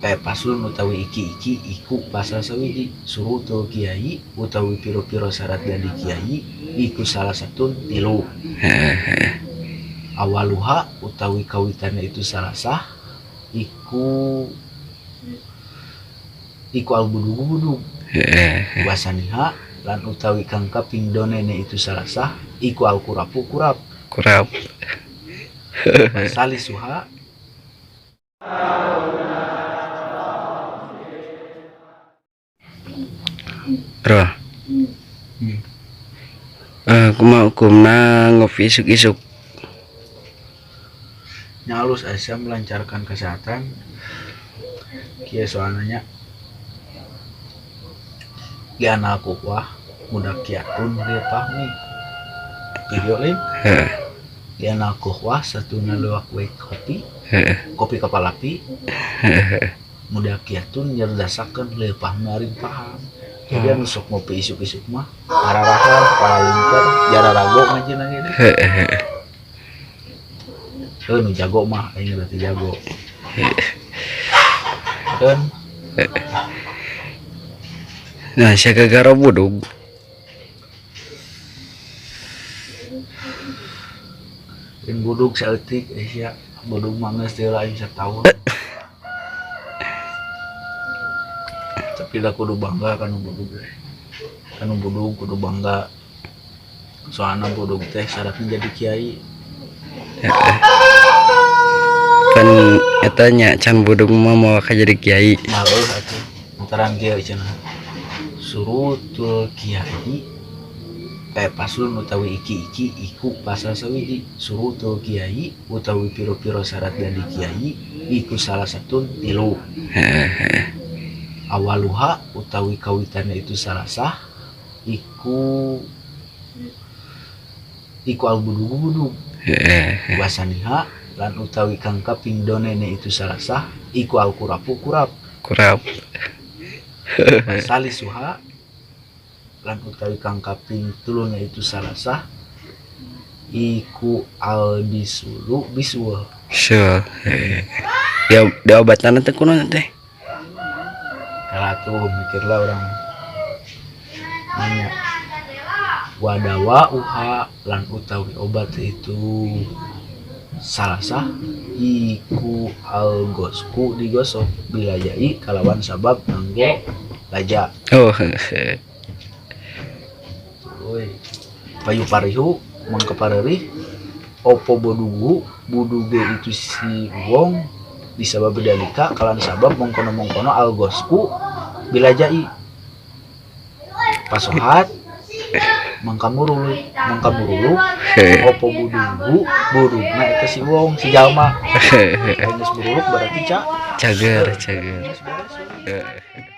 Kayak paslon utawi iki-iki iku pasal sawiji surutul kiai utawi piro-piro syarat dadi kiai iku salah satu tilu. Awaluha utawi kawitane itu salasah iku iku al budugu budug wasaniha lan utawi kang kaping donene itu salasah iku al kurapu kurap. Kurap. Salisuha. Bro. Kumaha hukumna ngopi isuk-isuk? Nyalus asa melancarkan kesehatan. Kieu soalnya Giana aku wah muda kiatun dia pahmi video lain. Heeh. Giana aku wah satuna luak we kopi. Heeh. Kopi kapal api. Heeh. Muda kiatun nyerdasakeun leuh pahmi aring paham. Jadi anu sok ngopi isuk-isuk mah ararahan kepala lingkar jara rago ngajina gitu. Heeh. Heuh nu jago mah aing berarti jago. Dan Nah, sia gagaro budug. Aing budug saeutik sia budug mah geus teu aing sataun. Tapi dah kudu bangga kanu budug teh. Kanu budug kudu bangga. Soalna budug teh syaratnya jadi kiai. Kan eta nya can budug mah moal ka jadi kiai. Nah, eueuh atuh. Lantaran kieu cenah. Surutul kiai kayak paslon utawi iki-iki iku pasal sawiji surutul kiai utawi piro-piro syarat dadi kiai iku salah satu tilu. Awaluha utawi kawitane itu salasah iku iku al budugu budug. Wasaniha lan utawi kang kaping donene itu salasah iku al kurapu kurap. Kurap. Salisuha lan utawi kang kaping tuluna itu salasah iku al bisulu bisul. Bisul. Dia diobatan teh kunaon teh? Kalau tuh mikirlah orang nanya wadawa uha lan utawi obat itu salasah iku al gosku digosok bilajai kalawan sabab nganggo laja. Oh, heeh. Woi. Payu parihu mangkaparerih opo bodugu buduge itu si wong disabab dalika kalan sabab mongkono-mongkono al gosku bilajai pasohat mangkamurulu mangkamurulu opo budugu budugna eta si wong si jalma. Geus buruluk berarti Cager, cager. Geus beres we.